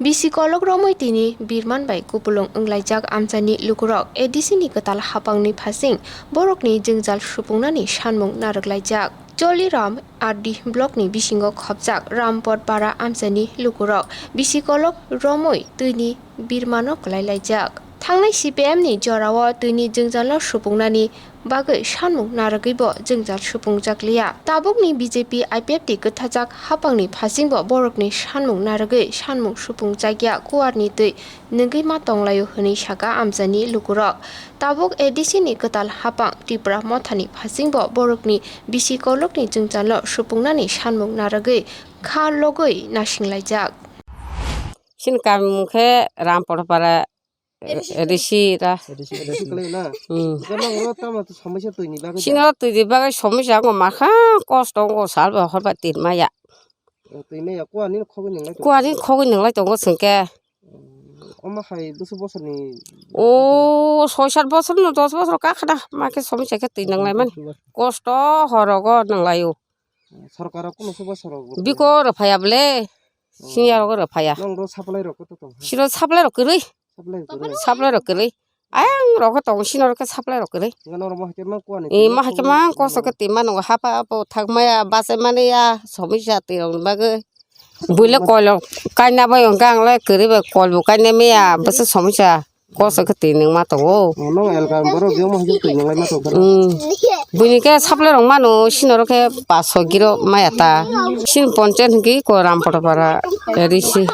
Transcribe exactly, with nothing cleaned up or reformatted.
Bisi kolok romwi tini birman bai kupulung wnglaijak amchaini lukurok A D C ni kwtal hapangni phasing borokni jwngjal supungnani sanmung narwklaijak. Joliram R D block ni bisingo khopjak Rampot para amchaini lukurok bisi kolok romwi twini birmano kwlailaijak. Thangnai C P M ni jorao twini jwngjalno supungnani bagwi sanmung narwgwibo jwngjal supungjak liya. Tabukni B J P I P F T kwthajak hapangni phasingbo borokni sanmung narwgwi sanmung supungjakya, kuarni twi nwngwi ma tonglaio hwnwi saka amchaini lukurok. Tabuk A D C ni kwtal hapang Tipra Mothani phasingbo borokni bisi kolokni jwngjalno supungnani sanmung narwgwi kha logwi nasinglaijak. Chini kamung khe Rampotpara, A D C ra. A D C, A D C kwlai na? Hmm. Iko nang ro tamo to somosya twi ni bagwi da? Chini ro twi ni bagwi somosya wngkha, makha kosto wngkha, sal ba hor ba tin maya. O, twi maya kuani khogwi nang lai tongo? Kuani khogwi nang lai tongo chwng khe. Hmm, omo hai bwswk bosor ni? O, soi sat bosor no, dos bosor kakhna, ma khe somosya khe twi nang lai mani. Dos bosor. Kosto horogo nang lai o. Sorkar rok kuno se bosor rok bo. Biko rw phaiya bole. Hmm. Senior rok rw phaiya. Nang ro supply rok khe to tong ha? Siro supply rok kwrwi. Supply kwrwi. Supply rok kwrwi. Ayang rok khe tong, senior rok khe supply rok kwrwi. Nga nang ro mo hai khe mang kuani. Eh, twi ma hai khe khogwi mang nang kosto khe twi mano, hapa bo thak maya, bachai mani ya, somosya twi rok ni bagwi. Buile kol rok kaina bai hwnkhe ang le kwrwi bai kol bo kaina maya, bwswk somosya. Kosto khe twi nang ma tongo. Oh, nang elka borok je mo hai khe twi nang lai ma tong kha. Hmm. Buini khe supply rok mano, senior rok khe paso giro maya ta. Sini ponchayat hwnkhe ko Rampotpara A D C.